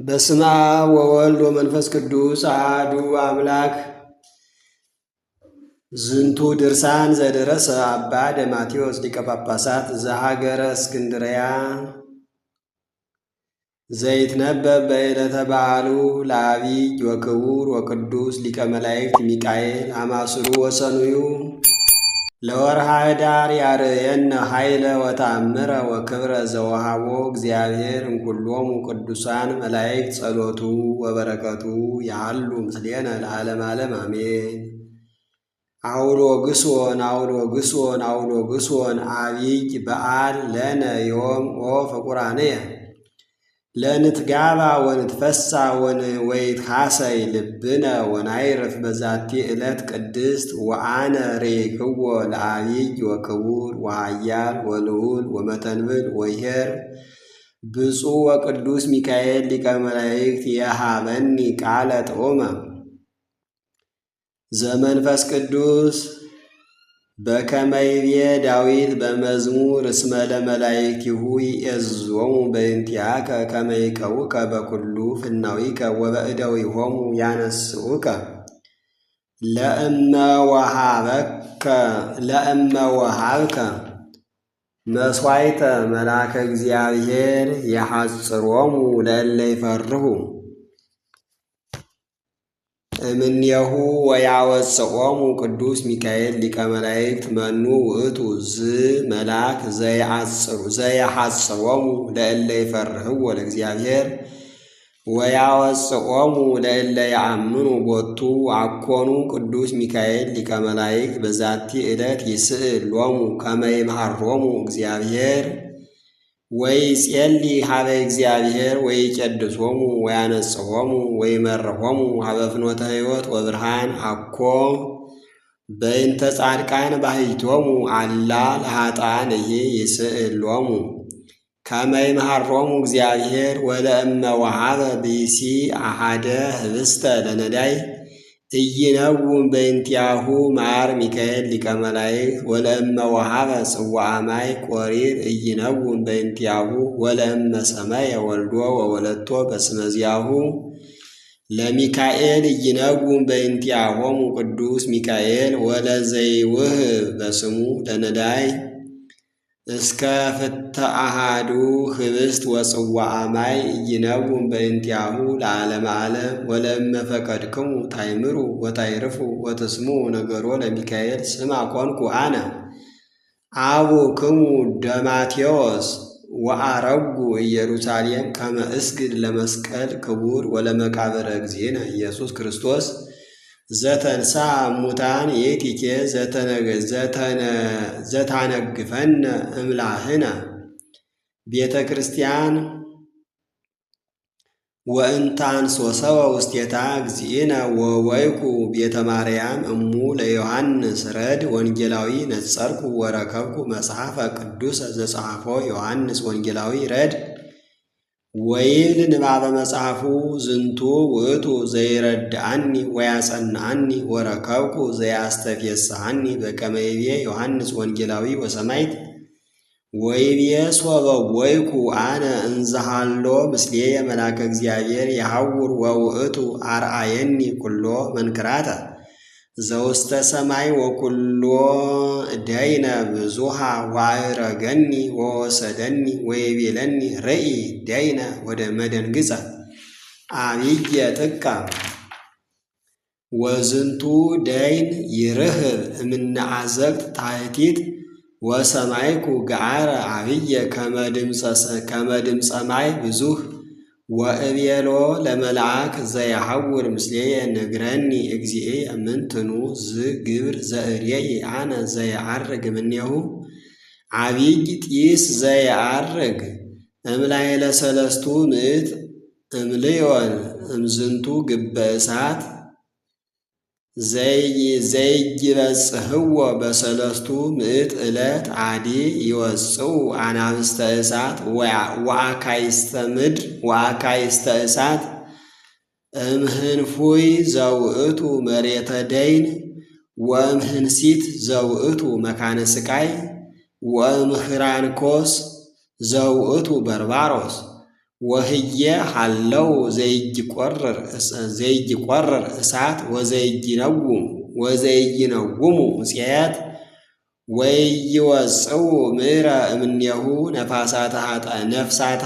በስመ አብ ወወልድ ወመንፈስ ቅዱስ አሐዱ አምላክ። ዝንቱ ድርሳን ዘደረሰ አባ ደማቴዎስ ሊቀ ጳጳሳት ዘሀገረ እስክንድርያ ዘይትነበብ በዕለተ በዓሉ ለዐቢይ ወክቡር ወቅዱስ ሊቀ መላእክት ሚካኤል አማስሩ ወሰኑዩ ለወርሃ ኅዳር ያርየነ ኃይለ ወተአምረ ወክብረ ዘወሃቦ እግዚአብሔር እምኩሎሙ ቅዱሳን መላእክት ጸሎቱ ወበረከቱ ያሉ ምስሌነ ለዓለመ ዓለም አሜን። አውሎግሶን አውሎግሶን አውሎግሶን ዐቢይ በዓል ለነ ዮም ኦ ፍቁራንየ ለንትጋባ ወንትፈሳ ወይትሐሰይ ልብነ ወናይርፍ በዛቲ ዕለት ቅድስት ወአነ ሬክዎ ለዐቢይ ወክቡር ወኃያል ወልዑል ወመተንብል ወይሄር ብፁዕ ወቅዱስ ሚካኤል ሊቀ መላእክት የሃበኒ ቃለ ጥዑመ ዘመንፈስ ቅዱስ በከመ ይቤ ዳዊት በመዝሙር እስመ ለመላእክቲሁ ይእዝዞሙ በእንቲአከ ከመ ይቀውከ በኩሉ ፍናዊከ ወበእደዊሆሙ ያነስኡከ ለእመ ወሃብከ መስዋዕተ መልአከ እግዚአብሔር የሐጽሮሙ ለእለ ይፈርሁ እምኔሁ ወያወፅኦሙ ቅዱስ ሚካኤል ሊቀ መላእክት መኑ ውእቱ ዝ መልአክ ዘየሐጽሮሙ ለእለ ይፈርህዎ ለእግዚአብሔር ወያወፅኦሙ ለእለ የአምኑ ቦቱ አኮኑ ቅዱስ ሚካኤል ሊቀ መላእክት በዛቲ ዕለት ይስእል ሎሙ ከመ ይምሃሮሙ እግዚአብሔር ወይጼሊ ሀበ እግዚአብሔር ወይቄድሶሙ ወያነጽሖሙ ወይመርሖሙ ሀበ ፍኖተ ሕይወት ወብርሃን አኮ በእንተ ጻድቃን ባሕቲቶሙ አላ ለኃጥኣን እይ ይስእል ሎሙ ከመ ይምሃሮሙ እግዚአብሔር ወለእመ ወሃበ ብእሲ አሐደ ህብስተ ለነዳይ ኢይነውም በእንቲአሁ ማር ሚካኤል ሊቀ መላእክት ወለእመ ወሃበ ጽዋዐ ማይ ቆሪር ኢይነውም በእንቲአሁ ወለእመ ሰመየ ወልዶ ወወለቶ በስመ ዚአሁ ለሚካኤል ኢይነውም በእንቲአሆሙ ቅዱስ ሚካኤል ወለዘይውህብ በስሙ ለነዳይ እስከ ፍተ አሃዱ ህብስት ወጽዋዐ ማይ ኢይነውም በእንቲአሁ ለዓለመ ዓለም። ወለእመ ፈቀድክሙ ታይምሩ ወታይርፉ ወትስሙ ነገሮ ለሚካኤል ስማ ኮንኩ አነ አቡክሙ ደማቴዎስ ወአረጉ ኢየሩሳሌም ከመ እስግድ ለመስቀል ክቡር ወለመቃብረ እግዚእነ ኢየሱስ ክርስቶስ ዘተንሳ ሙታን የቲኬ ዘታነግፈነ እምላህነ ቤተ ክርስቲያን ወእንታንሶሰወ ውስቴታ እግዚእነ ወወይኩ ቤተ ማርያም እሙ ለዮሐንስ ረድ ወንጌላዊ ነጸርኩ ወረከብኩ መጽሐፈ ቅዱስ ዘጸሐፎ ዮሐንስ ወንጌላዊ ረድ ወይብል ንባበ መጽሐፉ ዝንቱ ውእቱ ዘይረድአኒ ወያጸንአኒ ወረከብኩ ዘያስተፌስሐኒ በከመ ይቤ ዮሐንስ ወንጌላዊ ወሰማዕት ወይቤ ሶበ ወይኩ አነ እንዘሃሎ ምስሌየ መልአከ እግዚአብሔር የሐውር ወውእቱ አርአየኒ ኩሎ መንክራተ ዘውስተ ሰማይ ወኩሎ ደይነ ብዙሃ ዋዕረገኒ ወወሰደኒ ወይቤለኒ ርኢ ደይነ ወደ መደንግጸ አብየ ጥቀ ወዝንቱ ደይን ይርህብ እምነአዘቅት ታሕቲት ወሰማይኩ ገዓረ ዐቢየ ከመ ድምፀ ማይ ብዙህ ወእቤሎ ለመልአክ ዘየሐውር ምስሌየ ንግረኒ እግዚእየ ምንትኑ ዝግብር ዘእሬኢ አነ ዘየዐርግ እምኔሁ ዐቢይ ጢስ ዘየዐርግ እምላዕለ ሰለስቱ ምዕት እምልዮን እምዝንቱ ግበ እሳት ዘይበጽሕዎ በሰለስቱ ምዕት ዕለት አዲ ይወፅኡ አናብስተ እሳት ወአካይስተ ምድር ወአካይስተ እሳት እምህንፉይ ዘውእቱ መሬተ ደይን ወእምህንሲት ዘውእቱ መካነ ስቃይ ወእምህራንኮስ ዘውእቱ በርባሮስ። ወህየ ሃለው ዘይቆርር እሳት ወዘይነውሙ ምጽአት ወይወፅኡ ምዕረ እምኔሁ ነፍሳተ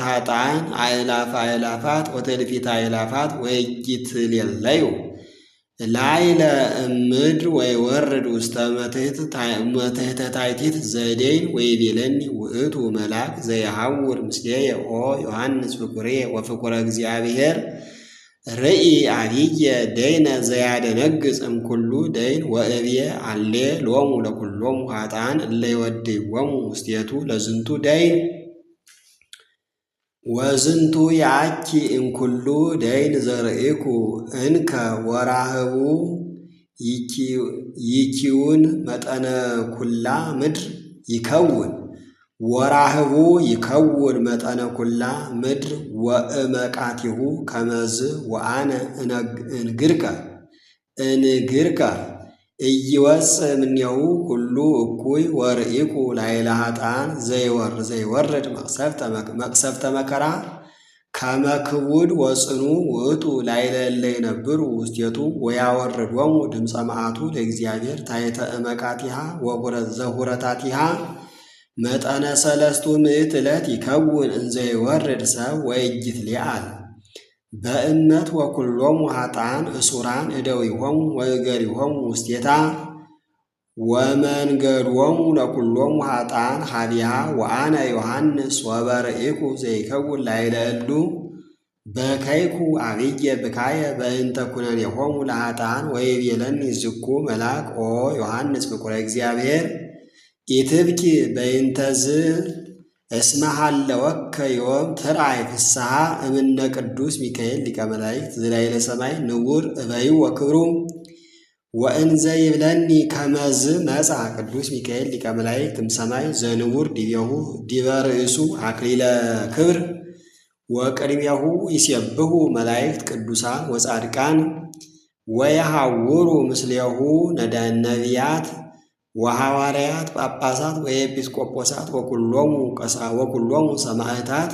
ኃጥአን አእላፈ አእላፋት ወትእልፊተ አእላፋት ወይትሌለዩ ላዕለ እምድር ወይወርድ ውስተ መትሕተ ታሕቲት ዘደይን ወይቤለኒ ውእቱ መልአክ ዘይሐውር ምስሌየ ኦ ዮሐንስ ፍቁርየ ወፍቁረ እግዚአብሔር ርኢ ዐቢየ ደይነ ዘያደነግጽ እምኩሉ ደይን ወእብየ አሌ ሎሙ ለኵሎሙ ኃጥአን እለ ይወድይዎሙ ውስቴቱ ለዝንቱ ደይን ወዝንቱ ያኪ እምኩሉ ደይን ዘርኢኩ እንከ ወራህቡ ይኪውን መጠነ ኩላ ምድር ይከውን ወራህቡ ይከውን መጠነ ኩላ ምድር ወእመቃቲሁ ከመዝ ወአነ እንግርከ ኢይወፅእ እምኔሁ ኩሉ እኩይ ወርኢኩ ላዕለ ኃጥአን ዘይወርድ መቅሰፍተ መከራ ከመ ክቡድ ወጽኑ ውእቱ ላዕለ እለ ይነብሩ ውስቴቱ ወያወርዶሙ ድምፀ መዓቱ ለእግዚአብሔር ታሕተ እመቃቲሃ ዘሁረታቲሃ መጠነ 300 ዕለት ይከውን እንዘ ይወርድ ሰብ ወኢይትሌዓል በእመት ወኵሎሙ ኃጥአን እሱራን እደዊሆሙ ወእገሪሆሙ ውስቴታ ወመንገዶሙ ለኵሎሙ ኃጥአን ኀቤሃ ወአነ ዮሐንስ ወበርኢኩ ዘይከውን ላዕለ እሉ በከይኩ ዐቢየ ብካየ በእንተ ኩነኔሆሙ ለኃጥአን ወይቤለኒ ዝኩ መልአክ ኦ ዮሐንስ ፍቁረ እግዚአብሔር ኢትብኪ በእንተዝ እስመ ሀለወከ ዮም ትርአይ ፍስሐ እምነ ቅዱስ ሚካኤል ሊቀ መላእክት ዘላዕለ ሰማይ ንቡር እበዩ ወክብሩ ወእንዘ ይብለኒ ከመዝ መጻ ቅዱስ ሚካኤል ሊቀ መላእክት እምሰማይ ዘንቡር ዲቤሁ ዲበ ርእሱ አክሊለ ክብር ወቅድሜሁ ይሴብሑ መላእክት ቅዱሳን ወጻድቃን ወየሐውሩ ምስሌሁ ነቢያት ወሐዋርያት ጳጳሳት ወኤጲስቆጶሳት ወኵሎሙ ሰማዕታት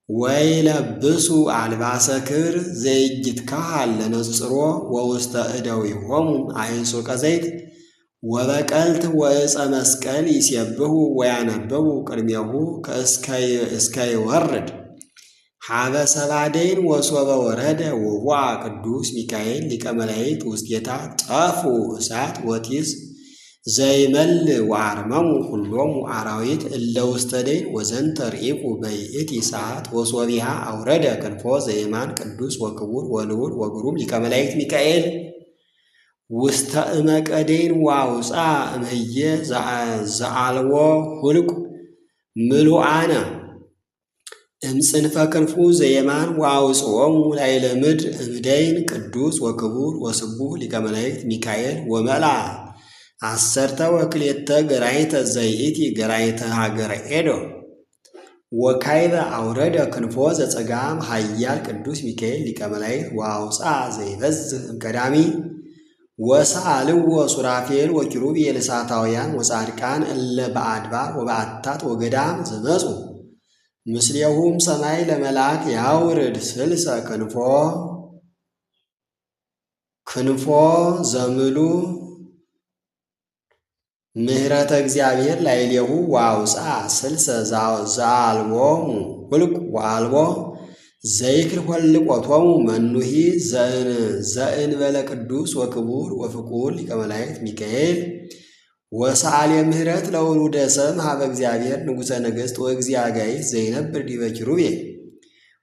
ወይለብሱ አልባሰ ክብር ዘይትከሃል ለነጽሮ ወውስተ እደዊሆሙ አዕጹቀ ዘይት ወበቀልት ወዕፀ መስቀል ይሴብሑ ወያነበቡ ቅድሜሁ እስከ ይወርድ ሀበ ሰባደይን ወሶበ ወረደ ወቦአ ቅዱስ ሚካኤል ሊቀ መላእክት ውስቴታ ጠፉ እሳት ወጢስ ዘይመል ወአርመሙ ኩሎሙ አራዊት እለ ውስተ ደይን ወዘንተ ርኢኩ በይእቲ ሰዓት ወሶቢሃ አውረደ ክንፎ ዘየማን ቅዱስ ወክቡር ወልዑል ወግሩም ሊቀ መላእክት ሚካኤል ውስተ እመቀደይን ወአውፅአ እምህየ ዘአልዎ ሁልቁ ምሉአነ እምጽንፈ ክንፉ ዘየማን ወአውፅኦሙ ላዕለ ምድር እምደይን ቅዱስ ወክቡር ወስቡሕ ሊቀ መላእክት ሚካኤል ወመልአ 12 ገራይተ ዘይእቲ ገራይተ ሀገረ ኤዶም ወካይበ አውረደ ክንፎ ዘጸጋም ኃያል ቅዱስ ሚካኤል ሊቀ መላእክት ወአውፅአ ዘይበዝህ እምቀዳሚ ወሰአልዎ ሱራፌል ወኪሩቤል እሳታውያን ወጻድቃን እለ በአድባር ወበአታት ወገዳም ዘመጹ ምስሌሁም ሰማይ ለመልአክ ያውርድ ስልሰ ክንፎ ዘምሉ ምህረተ እግዚአብሔር ላዕሌሁ ወአውፅአ ስልሰ ዘአልቦሙ ሁልቅ ወአልቦ ዘይክል ሆልቆቶሙ መኑሂ ዘእንበለ ቅዱስ ወክቡር ወፍቁር ሊቀ መላእክት ሚካኤል ወሰአልየ ምህረት ለውሉደ ሰብእ ሀበ እግዚአብሔር ንጉሠ ነገሥት ወእግዚአ አጋዕዝት ዘይነብር ዲበ ኪሩቤል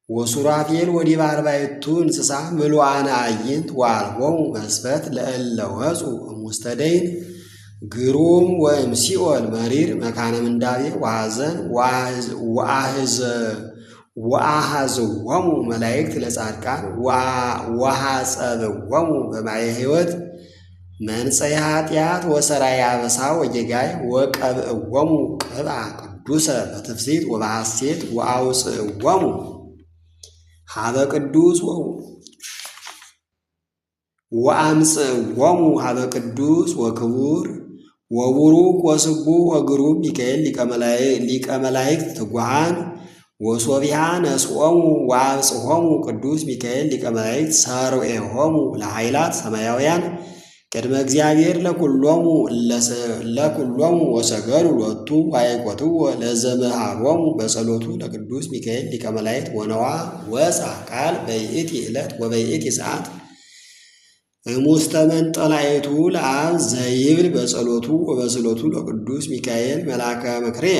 ወሱራፌል ወዲበ አርባዕቱ እንስሳ ምሉአነ አዕይንት ወአልቦሙ መስፈት ለእለ ወፁ እምውስተ ደይን ግሩም ወእምሲኦል መሪር መካነ ምንዳቤ ወሐዘን ወአኀዝዎሙ መላእክት ለጻድቃን ወሐጸብዎሙ በማየ ሕይወት መንጸየ ኃጢአት ወሰራየ አበሳ ወጌጋይ ወቀብእዎሙ ቅብአ ቅዱሰ በትፍሥሕት ወበሐሴት ወአውፅእዎሙ ሀበ ቅዱስ ወአምጽእዎሙ ሀበ ቅዱስ ወክቡር ወቡሩክ ወስቡሕ ወግሩም ሚካኤል ሊቀ መላእክት ትጉሃን ወሶቢሃ ነስኦሙ ወአብጽሖሙ ቅዱስ ሚካኤል ሊቀ መላእክት ሰርኤሆሙ ለኃይላት ሰማያውያን ቅድመ እግዚአብሔር ለኩሎሙ ወሰገዱ ሎቱ ዋይቆትዎ ለዘመሃሮሙ በጸሎቱ ለቅዱስ ሚካኤል ሊቀ መላእክት። ወነዋ ወፃ ቃል በይእቲ ዕለት ወበይእቲ ሰዓት እሙስተ መንጠላይቱ ለአብ ዘይብል በጸሎቱ ወበጸሎቱ ለቅዱስ ሚካኤል መልአከ ምክርየ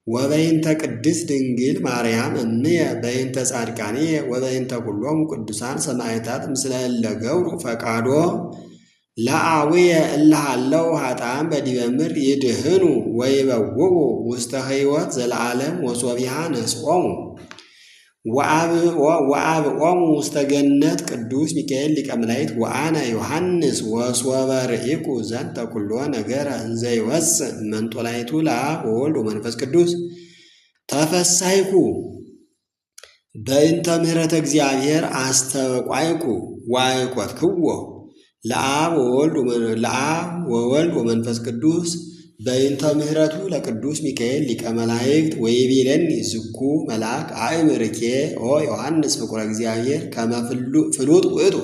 ወበይንተ ቅድስት ድንግል ማርያም እምየ በይንተ ጻድቃንየ ወበይንተ ኩሎሙ ቅዱሳን ሰማዕታት ምስለ እለ ገብሩ ፈቃዶ ለአውየ እለ ሀለው ኃጥአን በዲበ ምድር ይድህኑ ወይበውኡ ውስተ ሕይወት ዘለዓለም። ወሶቢሃ ነስኦሙ ወአብኦሙ ውስተ ገነት ቅዱስ ሚካኤል ሊቀ መላእክት። ወአነ ዮሐንስ ወሶበ ርኢኩ ዘንተ ኩሎ ነገረ እንዘ ይወፅእ መንጦላይቱ ለአብ ወወልድ ወመንፈስ ቅዱስ ተፈሳይኩ በእንተ ምሕረተ እግዚአብሔር አስተበቋይኩ ዋይቆትክዎ ለአብ ወወልድ ወመንፈስ ቅዱስ በእንተ ምሕረቱ ለቅዱስ ሚካኤል ሊቀ መላእክት። ወይቤለኒ ዝኩ መልአክ አእምርኬ ኦ ዮሐንስ ፍቁረ እግዚአብሔር ከመ ፍሉጥ ውእቱ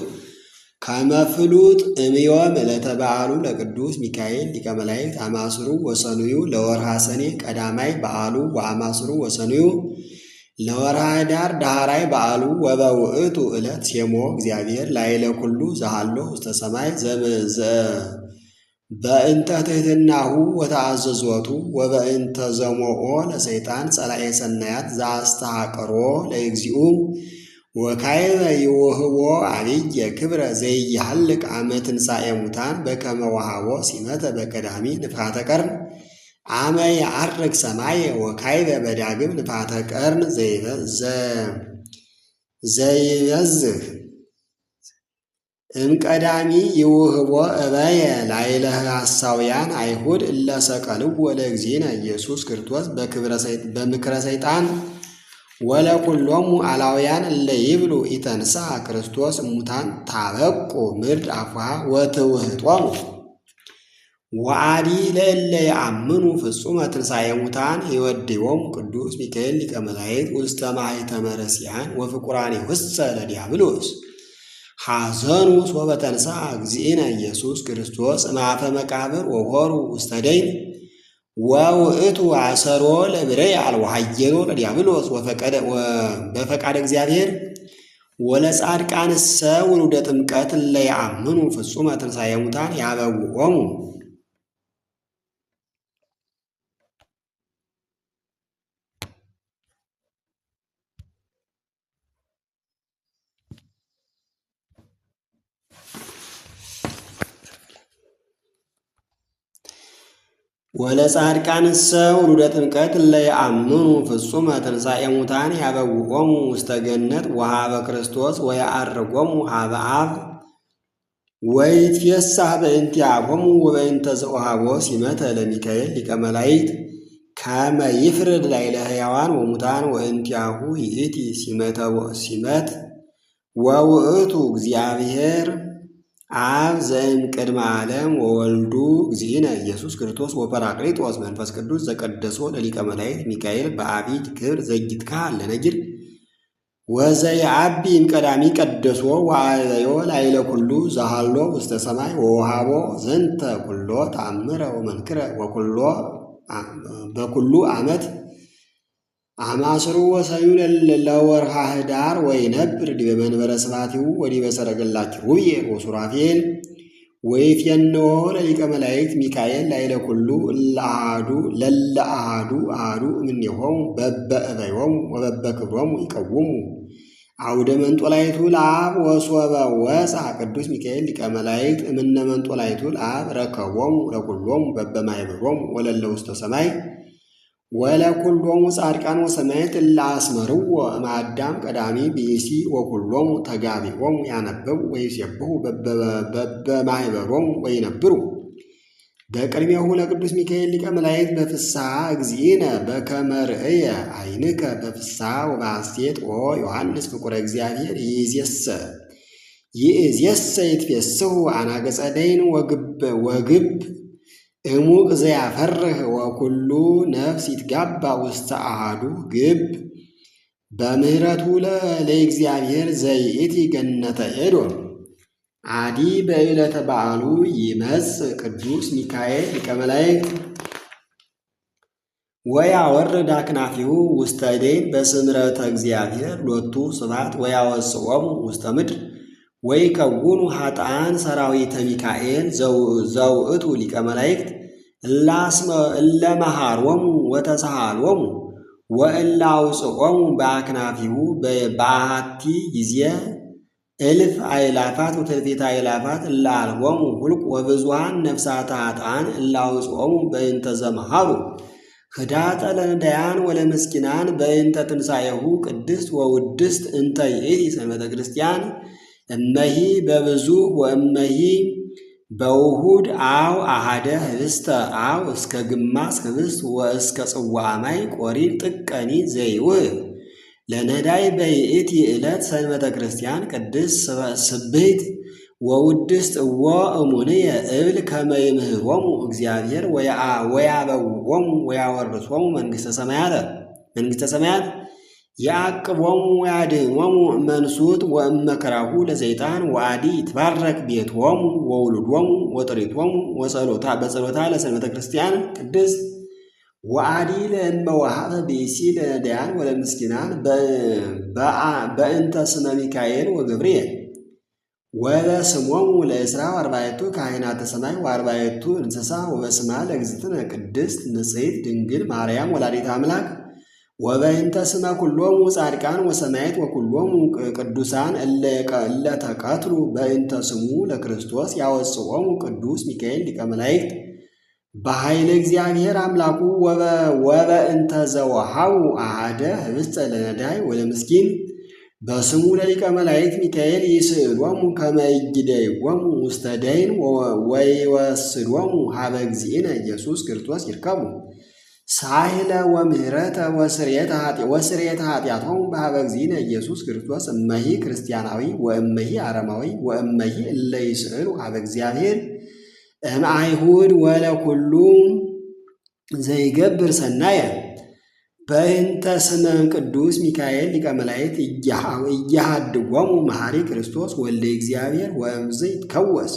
ከመ ፍሉጥ እምዮም ዕለተ በዓሉ ለቅዱስ ሚካኤል ሊቀ መላእክት አማስሩ ወሰኑዩ ለወርሃ ሰኔ ቀዳማይ በዓሉ ወአማስሩ ወሰኑዩ ለወርሃ ኅዳር ዳህራይ በዓሉ። ወበውእቱ ዕለት ሴሞ እግዚአብሔር ላዕለ ኩሉ ዘሃሎ ውስተ ሰማይ በእንተ ትሕትናሁ ወተአዘዝወቱ ወበእንተ ዘሞኦ ለሰይጣን ጸላኤ ሰናያት ዘአስተሐቅሮ ለእግዚኡ ወካይበ ይውህቦ አብየ ክብረ ዘይሃልቅ አመ ትንሣኤ ሙታን በከመ ወሃቦ ሲመተ በቀዳሚ ንፍሐተ ቀርን አመ የዐርግ ሰማየ ወካይበ በዳግም ንፍሐተ ቀርን ዘይበዝህ እምቀዳሚ ይውህቦ እበየ ላዕለ ሐሳውያን አይሁድ እለ ሰቀልዎ ለእግዚእነ ኢየሱስ ክርስቶስ በምክረ ሰይጣን ወለኩሎሙ አላውያን እለ ይብሉ ኢተንሥአ ክርስቶስ እሙታን ታበቁ ምድር አፉሃ ወትውህጦሙ። ወአዲ ለእለ የአምኑ ፍጹመ ትንሣኤ ሙታን ይወድዮሙ ቅዱስ ሚካኤል ሊቀ መላእክት ውስተ ማኅተመ ረሲዓን ወፍቁራኒሁሰ ለዲያብሎስ ሐዘኑ ሶበ ተንሥአ እግዚእነ ኢየሱስ ክርስቶስ እምአፈ መቃብር ወሆሩ ውስተ ደይን ወውእቱ አሰሮ ለብሬያል ወሐየሎ ለዲያብሎስ በፈቃደ እግዚአብሔር። ወለጻድቃንሰ ውሉደ ጥምቀት እለ የአምኑ ፍጹመ ትንሣኤ ሙታን ያበውኦሙ። ወለጻድቃንሰ ውሉደ ጥምቀት እለ የአምኑ ፍጹመ ትንሣኤ ሙታን ያበውኦሙ ውስተ ገነት ወሃበ ክርስቶስ ወየዐርጎሙ ሀበ አብ ወይትፌሳህ በእንቲአሆሙ ወበእንተ ዘወሃቦ ሲመተ ለሚካኤል ሊቀ መላእክት ከመ ይፍርድ ላዕለ ሕያዋን ወሙታን። ወእንቲአሁ ይእቲ ሲመት ወውእቱ እግዚአብሔር አብ ዘእምቅድመ ዓለም ወወልዱ እግዚእነ ኢየሱስ ክርስቶስ ወጰራቅሊጦስ መንፈስ ቅዱስ ዘቀደሶ ለሊቀ መላእክት ሚካኤል በአቢይ ክብር ዘኢይትከሃል ለነጊር ወዘየዐቢ እምቀዳሚ ቀደሶ ወአበዮ ላዕለ ኩሉ ዘሃሎ ውስተ ሰማይ ወወሃቦ ዘንተ ኩሎ ተአምረ ወመንክረ ወኩሎ በኩሉ ዓመት አማስሩ ወሰዩ ለወርሃ ኅዳር ወይነብር ዲበ መንበረ ስብሐቲሁ ወዲበ ሰረገላ ኪሩቤል ወሱራፌል ወይፌንዎ ለሊቀ መላእክት ሚካኤል ላዕለ ኩሉ እለ አሐዱ ለለ አሐዱ አሐዱ እምኔሆሙ በበ እበዮሙ ወበበ ክብሮሙ ይቀውሙ አውደ መንጦላይቱ ለአብ። ወሶበ ወፅአ ቅዱስ ሚካኤል ሊቀ መላእክት እምነ መንጦላይቱ ለአብ ረከቦሙ ለኩሎሙ በበማኅበሮሙ ወለለ ውስተ ሰማይ ወለኩሎሙ ጻድቃን ወሰማዕት እለ አስመርዎ እምአዳም ቀዳሚ ብእሲ ወኩሎሙ ተጋቢኦሙ ያነበቡ ወይሴብሑ በበማኅበሮሙ ወይነብሩ በቅድሜሁ ለቅዱስ ሚካኤል ሊቀ መላእክት በፍስሐ እግዚእነ በከመ ርእየ ዓይንከ በፍስሐ ወበሐሴት ኦ ዮሐንስ ፍቁረ እግዚአብሔር። ይእዜሰ ይትፌስሑ አናገጸ ደይን ወግብ እሙቅ ዘያፈርህ ወኩሉ ነፍስ ይትጋባ ውስተ አሐዱ ግብ። በምህረቱ ለእግዚአብሔር ዘይእቲ ገነተ ኤዶም። አዲ በዕለተ በዓሉ ይመጽእ ቅዱስ ሚካኤል ሊቀ መላእክት ወያወርድ አክናፊሁ ውስተ እዴን በስምረተ እግዚአብሔር ሎቱ ስብሐት ወያወፅኦሙ ውስተ ምድር ወይከውኑ ኃጥአን ሰራዊተ ሚካኤል ዘውእቱ ሊቀ መላእክት እለ መሃሮሙ ወተሳሃሎሙ ወእለ አውፅኦሙ በአክናፊሁ በአሐቲ ጊዜ እልፍ አእላፋት ወትእልፊተ አእላፋት እለ አልቦሙ ሁልቅ ወብዙኃን ነፍሳተ ኃጥአን እለ አውፅኦሙ በእንተ ዘመሃሩ ህዳጠ ለነዳያን ወለምስኪናን በእንተ ትንሣኤሁ ቅድስት ወውድስት እንተ ይእቲ ሰንበተ ክርስቲያን እመሂ በብዙ ወእመሂ በውሁድ አው አሃደ ህብስተ አው እስከ ግማስ ህብስት ወእስከ ጽዋ ማይ ቆሪር ጥቀኒ ዘይውህ ለነዳይ በይእቲ ዕለት ሰንበተ ክርስቲያን ቅድስት ስብሕት ወውድስት እወ እሙንየ እብል ከመ ይምህሮሙ እግዚአብሔር ወያበውዎሙ ወያወርሶሙ መንግሥተ ሰማያት ያዕቅቦሙ ወያድኅኖሙ እመንሱት ወእመከራሁ ለሰይጣን ወአዲ ይትባረክ ቤቶሙ ወውሉዶሙ ወጥሪቶሙ ወጸሎታ በጸሎታ ለሰንበተ ክርስቲያን ቅድስት ወአዲ ለእመ ወሀበ ብእሲ ለነዳያን ወለምስኪናን በእንተ ስመ ሚካኤል ወገብርኤል ወበስሞሙ ለእስራ ወአርባዕቱ ካህናተ ሰማይ ወአርባዕቱ እንስሳ ወበስማ ለእግዝእትነ ቅድስት ንጽሕት ድንግል ማርያም ወላዲተ አምላክ ወበእንተ ስመ ኩሎሙ ጻድቃን ወሰማዕት ወኩሎሙ ቅዱሳን እለ ተቀትሉ በእንተ ስሙ ለክርስቶስ ያወፅኦሙ ቅዱስ ሚካኤል ሊቀ መላእክት በኃይለ እግዚአብሔር አምላኩ ወበእንተ ዘወሃቡ አሐደ ህብስተ ለነዳይ ወለምስኪን በስሙ ለሊቀ መላእክት ሚካኤል ይስእሎሙ ከመ ይግደይዎሙ ውስተ ደይን ወይወስዶሙ ሀበ እግዚእነ ኢየሱስ ክርስቶስ ይርከቡ ሳህለ ወምህረተ ወስርየተ ኃጢአቶሙ በሀበ እግዚእነ ኢየሱስ ክርስቶስ እመሂ ክርስቲያናዊ ወእመሂ አረማዊ ወእመሂ እለ ይስእሉ ሀበ እግዚአብሔር እምአይሁድ ወለኩሉ ዘይገብር ሰናየ በእንተ ስመ ቅዱስ ሚካኤል ሊቀ መላእክት እያሃድጎሙ መሐሪ ክርስቶስ ወልደ እግዚአብሔር ወእምዝ ይትከወስ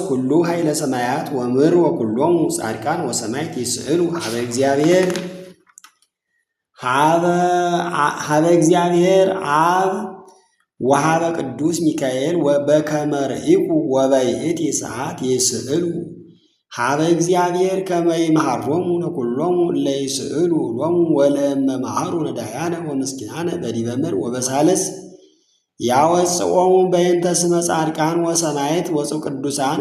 ኩሉ ኃይለ ሰማያት ወምር ወኩሎሙ ጻድቃን ወሰማዕት ይስእሉ ሀበ እግዚአብሔር አብ ወሀበ ቅዱስ ሚካኤል በከመ ርኢኩ ወበይእቲ ሰዓት ይስእሉ ሀበ እግዚአብሔር ከመ ይምሃሮሙ ለኩሎሙ እለ ይስእሉ ሎሙ ወለእመ መሃሩ ነዳያነ ወምስኪናነ በዲበ ምድር ወበሳልስ ያወፅኦሙ በእንተ ስመ ጻድቃን ወሰማዕት ወጽው ቅዱሳን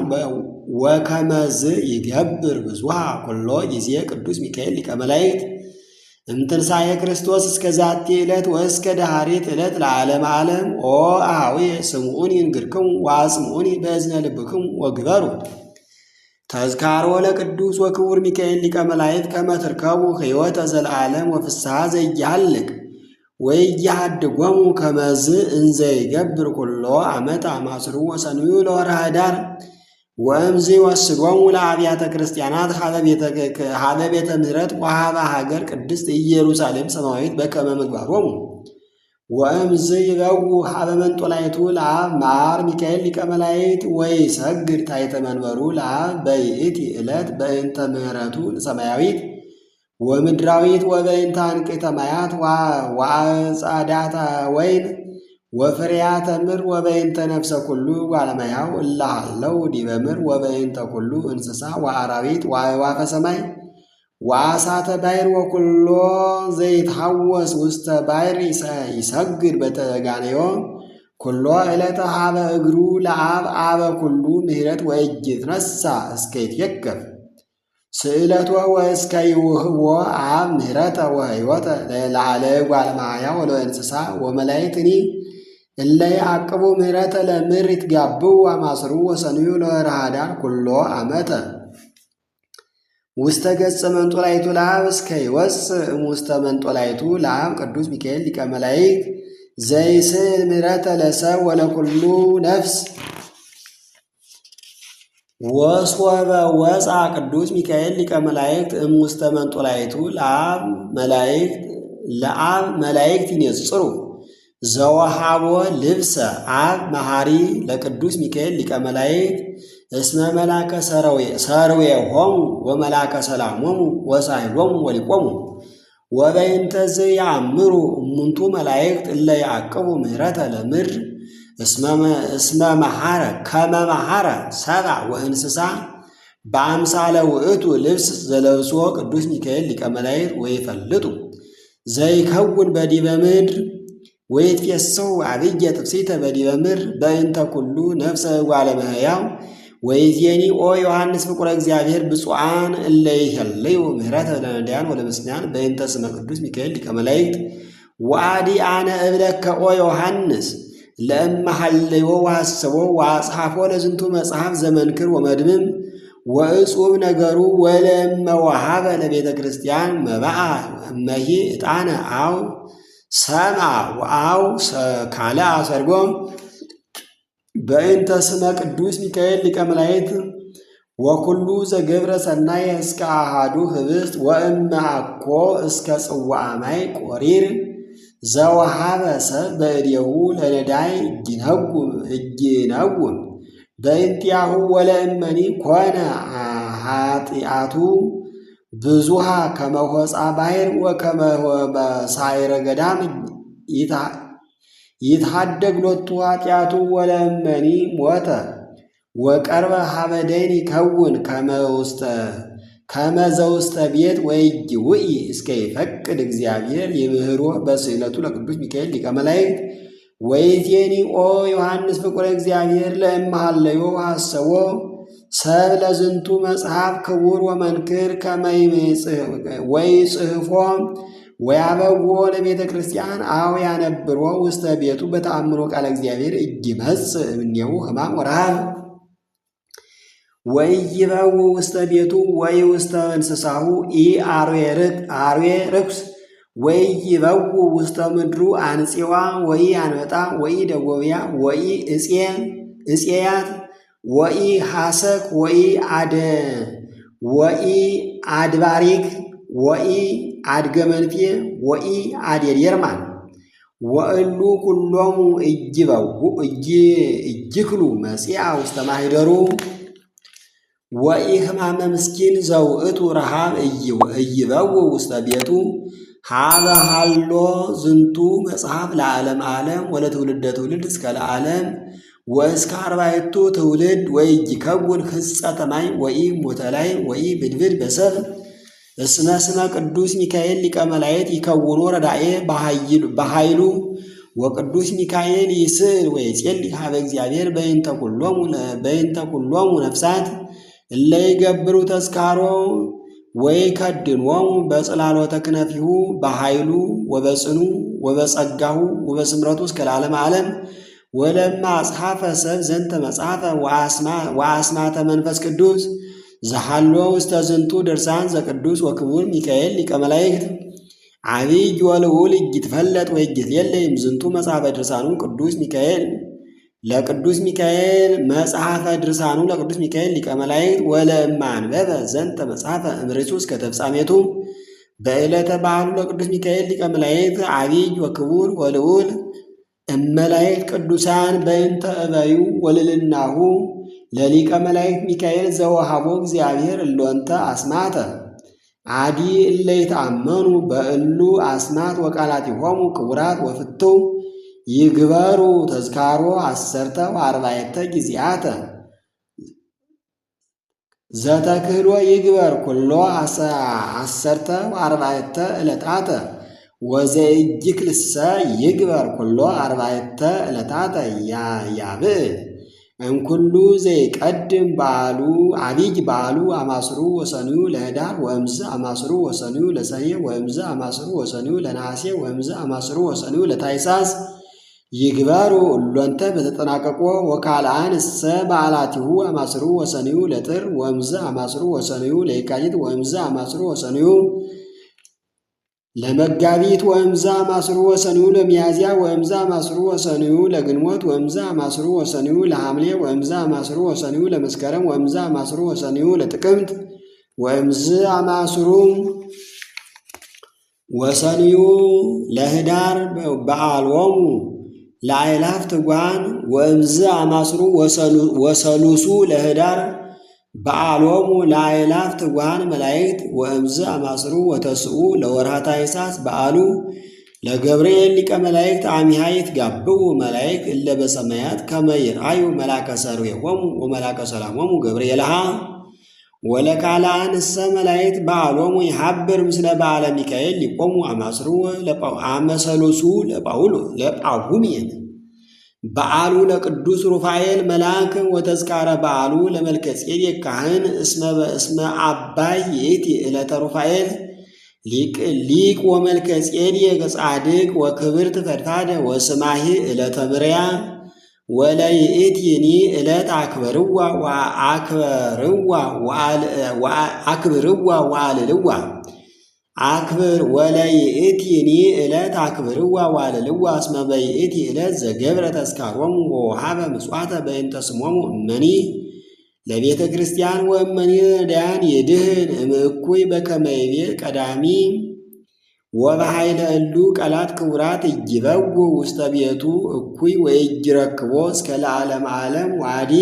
ወከመዝ ይገብር ብዙሃ ኩሎ ጊዜ ቅዱስ ሚካኤል ሊቀ መላእክት እምትንሣኤ ክርስቶስ እስከ ዛቲ ዕለት ወእስከ ደኃሪት ዕለት ለዓለም ዓለም። ኦ አኀውየ ስምዑኒ እንግርክሙ ወአጽምዑኒ በእዝነ ልብክሙ ወግበሩ ተዝካሮ ለቅዱስ ወክቡር ሚካኤል ሊቀ መላእክት ከመ ትርከቡ ሕይወተ ዘለዓለም ወፍስሐ ዘኢያልቅ ወኢያሃድጎሙ ከመዝ እንዘ ይገብር ኩሎ ዓመተ አማስሩ ወሰንዩ ለወርኃ ኅዳር ወእምዝ ይወስዶሙ ለአብያተ ክርስቲያናት ሀበ ቤተ ምሕረት ወሀበ ሀገር ቅድስት ኢየሩሳሌም ሰማያዊት በከመ ምግባሮሙ ወእምዝ ይበው ሀበ መንጦላይቱ ለአብ መዓር ሚካኤል ሊቀ መላእክት ወይሰግድ ታሕተ መንበሩ ለአብ በይእቲ ዕለት በእንተ ምሕረቱ ሰማያዊት ወምድራዊት ወበእንተ አንቅዕተ ማያት ወአጻዳተ ወይን ወፍሬያተ ምድር ወበእንተ ነፍሰ ኩሉ ባለማያው እለ ሀለው ዲበ ምድር ወበእንተ ኩሉ እንስሳ ወአራዊት ወአዕዋፈ ሰማይ ወአሳተ ባሕር ወኩሎ ዘይትሐወስ ውስተ ባሕር ይሰግድ በተጋነዮ ኩሎ ዕለተ ሀበ እግሩ ለአብ አበ ኩሉ ምሕረት ወኢይትነሣ እስከ ይትየከፍ ስእለቶ ወእስከ ይውህቦ አብ ምሕረተ ወሕይወተ ለዓለግ ዋለማያ ወለእንስሳ ወመላእክትኒ እለ ያዕቅቡ ምሕረተ ለምድር ይትጋብኡ አማስሩ ወሰንዩ ለወርኃ ኅዳር ኩሎ ዓመተ ውስተ ገጸ መንጦላይቱ ለአብ እስከ ይወፅእ እምውስተ መንጦላይቱ ለአብ ቅዱስ ሚካኤል ሊቀ መላእክት ዘይስእል ምሕረተ ለሰብ ወለኩሉ ነፍስ። ወሶበ ወፅአ ቅዱስ ሚካኤል ሊቀ መላእክት እምውስተ መንጦላዕቱ ለአብ መላእክት ይኔጽሩ ዘወሃቦ ልብሰ አብ መሐሪ ለቅዱስ ሚካኤል ሊቀ መላእክት እስመ መላከ ሰርዌሆሙ ወመላከ ሰላሞሙ ወሳይሎሙ ወሊቆሙ። ወበእንተዝ ያእምሩ እሙንቱ መላእክት እለ ያዕቅቡ ምህረተ ለምድር እስመ መሐረ ከመ መሐረ ሰብአ ወእንስሳ በአምሳለ ውእቱ ልብስ ዘለብሶ ቅዱስ ሚካኤል ሊቀ መላእክት ወይፈልጡ ዘይከውን በዲበ ምድር ወይትፌሰው አብየ ጥፍሲተ በዲበ ምድር በእንተ ኩሉ ነፍሰ እጓለ እመሕያው። ወይዜኒ ኦ ዮሐንስ ፍቁረ እግዚአብሔር፣ ብፁዓን እለ ይሄልዩ ምህረተ ለነዳያን ወለምስኪናን በእንተ ስመ ቅዱስ ሚካኤል ሊቀ መላእክት። ወአዲ አነ እብለከ ኦ ዮሐንስ፣ ለእመ ሀለዮ ወሐሰቦ ወአጽሐፎ ለዝንቱ መጽሐፍ ዘመንክር ወመድምም ወእጹብ ነገሩ፣ ወለእመ ወሃበ ለቤተ ክርስቲያን መባአ እመሂ ዕጣነ አው ሰምአ ወአው ካልአ ሰርጎም በእንተ ስመ ቅዱስ ሚካኤል ሊቀ መላእክት፣ ወኩሉ ዘገብረ ሰናየ እስከ አሃዱ ህብስት ወእመ አኮ እስከ ጽዋዐ ማይ ቆሪር ዘወሃበ ሰብ በእዴሁ ለነዳይ እጅነጉም በእንቲአሁ፣ ወለእመኒ ኮነ ኃጢአቱ ብዙሃ ከመ ሆፃ ባሕር ወከመ ሳይረ ገዳም ይትሃደግ ሎቱ ኃጢአቱ። ወለእመኒ ሞተ ወቀርበ ሀበ ደይን ይከውን ከመ ዘውስተ ቤት ወይጅውኢ እስከ ይፈቅድ እግዚአብሔር ይምህሮ በስዕለቱ ለቅዱስ ሚካኤል ሊቀ መላእክት። ወይዜኒ ኦ ዮሐንስ ፍቁረ እግዚአብሔር፣ ለእመ ሀለዮ ወሐሰቦ ሰብ ለዝንቱ መጽሐፍ ክቡር ወመንክር ወይጽሕፎ ወያበዎ ለቤተ ክርስቲያን አው ያነብሮ ውስተ ቤቱ፣ በተአምኖ ቃለ እግዚአብሔር ኢይመጽእ እምኔሁ ሕማም ወረሃብ፣ ወኢይበውእ ውስተ ቤቱ ወይ ውስተ እንስሳሁ ኢ አርዌ ርኩስ፣ ወኢይበውእ ውስተ ምድሩ አንጺዋ ወይ አንበጣ ወይ ደጎብያ ወይ እጼያት ወኢ ሐሰክ ወኢ አደ ወኢ አድባሪክ ወኢ አድገመንፌ ወኢ አዴርየርማን። ወእሉ ኩሎሙ እጅክሉ መጺአ ውስተ ማኅደሩ። ወኢ ሕማመ ምስኪን ዘውእቱ ረሃብ ኢይበውእ ውስተ ቤቱ ሀበ ሀሎ ዝንቱ መጽሐፍ ለዓለም ዓለም ወለትውልደ ትውልድ እስከ ለዓለም ወእስከ አርባዕቱ ትውልድ። ወኢይከውን ሕጸተ ማይ ወኢ ሞተላይ ወኢ ብድብድ በሰብእ፣ እስመ ስመ ቅዱስ ሚካኤል ሊቀ መላእክት ይከውኖ ረዳኤ በኃይሉ፣ ወቅዱስ ሚካኤል ይስእል ወይጼልይ ሀበ እግዚአብሔር በእንተ ኩሎሙ ነፍሳት እለ ይገብሩ ተዝካሮ፣ ወይከድንዎሙ በጽላሎተ ክነፊሁ በኃይሉ ወበጽኑ ወበጸጋሁ ወበስምረቱ እስከ ለዓለመ ዓለም። ወለማ አጽሐፈ ሰብ ዘንተ መጽሐፈ ወአስማተ መንፈስ ቅዱስ ዘሃሎ ውስተ ዝንቱ ድርሳን ዘቅዱስ ወክቡር ሚካኤል ሊቀ መላእክት ዓቢይ ወልዑል ኢይትፈለጥ ወኢይትሌለይ እምዝንቱ መጽሐፈ ድርሳኑ ቅዱስ ሚካኤል ለቅዱስ ሚካኤል መጽሐፈ ድርሳኑ ለቅዱስ ሚካኤል ሊቀ መላእክት። ወለእመ አንበበ ዘንተ መጽሐፈ እምርእሱ እስከ ተፍጻሜቱ በዕለተ በዓሉ ለቅዱስ ሚካኤል ሊቀ መላእክት ዓቢይ ወክቡር ወልዑል እመላእክት ቅዱሳን፣ በእንተ እበዩ ወልልናሁ ለሊቀ መላእክት ሚካኤል ዘወሃቦ እግዚአብሔር እሎንተ አስማተ፣ አዲ እለ ይትአመኑ በእሉ አስማት ወቃላቲሆሙ ክቡራት ወፍትው ይግበሩ ተዝካሮ 14 ጊዜያተ። ዘተክህሎ ይግበር ኩሎ 14 ዕለታተ፣ ወዘኢይክልሰ ይግበር ኩሎ 4 ዕለታተ ያብዕል። እምኩሉ ዘይቀድም በዓሉ አቢይ በዓሉ አማስሩ ወሰኑዩ ለኅዳር ወእምዝ አማስሩ ወሰኑዩ ለሰኔ ወእምዝ አማስሩ ወሰኑዩ ለነሐሴ ወእምዝ አማስሩ ወሰኑዩ ለታኅሳስ ይግበሩ እሎንተ በተጠናቀቆ። ወካልአን እሰ በዓላቲሁ አማስሩ ወሰኑዩ ለጥር ወእምዝ አማስሩ ወሰኑዩ ለየካቲት ወእምዝ አማስሩ ወሰኑዩ ለመጋቢት ወእምዝ አማስሩ ወሰንዩ ለሚያዝያ ወእምዝ አማስሩ ወሰንዩ ለግንቦት ወእምዝ አማስሩ ወሰንዩ ለሐምሌ ወእምዝ አማስሩ ወሰንዩ ለመስከረም ወእምዝ አማስሩ ወሰንዩ ለጥቅምት ወእምዝ አማስሩ ወሰንዩ ለህዳር በዓሎሙ ለአእላፍ ትጉሃን ወእምዝ አማስሩ ወሰሉሱ ለህዳር በዓሎሙ ለአእላፍ ትጉሃን መላእክት ወእምዝ አማስሩ ወተስኡ ለወርሃ ታኅሳስ በዓሉ ለገብርኤል ሊቀ መላእክት አሚሃ ይትጋብኡ መላእክት እለ በሰማያት ከመ ይርአዩ መላከ ሰርዌሆሙ ወመላከ ሰላሞሙ ገብርኤልሃ። ወለካልአንሰ መላእክት በዓሎሙ ይሃብር ምስለ በዓለ ሚካኤል ሊቆሙ አማስሩ አመሰሉሱ ለጳጉሜን በዓሉ ለቅዱስ ሩፋኤል መልአክ ወተዝካረ በዓሉ ለመልከ ጼዴቅ ካህን እስመ አባይ ይእቲ ዕለተ ሩፋኤል ሊቅ ወመልከ ጼዴቅ ጻድቅ ወክብርት ፈድፋደ ወስማሂ ዕለተ ምርያ። ወለይእቲኒ ዕለት አክበርዋ አክብርዋ ወአልልዋ አክብር ወለይእቲኒ ዕለት አክብርዋ ወአልልዋ እስመ በይእቲ ዕለት ዘገብረ ተስካሮሙ ወውሃበ ምጽዋተ በእንተ ስሞሙ እመኒ ለቤተ ክርስቲያን ወእመኒ ነዳያን ይድህን እምእኩይ በከመ ይቤ ቀዳሚ። ወበኃይለ እሉ ቃላት ክቡራት እጅበው ውስተ ቤቱ እኩይ ወእጅረክቦ እስከ ለዓለም ዓለም ዋዲ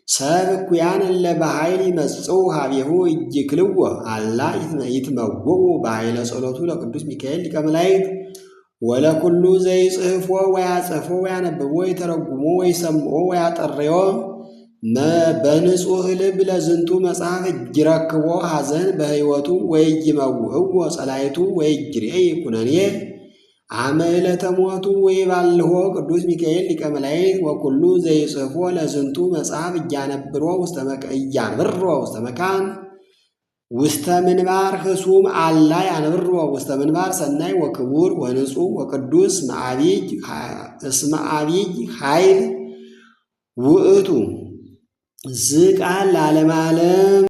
ሰብ እኩያን እለ በኃይል ይመጽኡ ሀቤሁ እጅክልዎ አላ ይትመውኡ በኃይለ ጸሎቱ ለቅዱስ ሚካኤል ሊቀ መላእክት። ወለኩሉ ዘይጽሕፎ ወያጽሕፎ ወያነብቦ ወይተረጉሞ ወይሰምዖ ወያጠርዮ በንጹሕ ልብ ለዝንቱ መጽሐፍ እጅረክቦ ሐዘን በሕይወቱ ወይመውእዎ ጸላይቱ ወይጅሬይ ኩነኔ አመ ዕለተ ሞቱ ወይባልሆ ቅዱስ ሚካኤል ሊቀ መላእክት። ወኩሉ ዘይጽሕፎ ለዝንቱ መጽሐፍ እያነብሮ እያንብሮ ውስተ መካን ውስተ ምንባር ህሱም አላ ያንብሮ ውስተ ምንባር ሰናይ ወክቡር ወንጹሕ ወቅዱስ እስመ አቢይ ኃይል ውእቱ ዝቃል ለዓለመ ዓለም።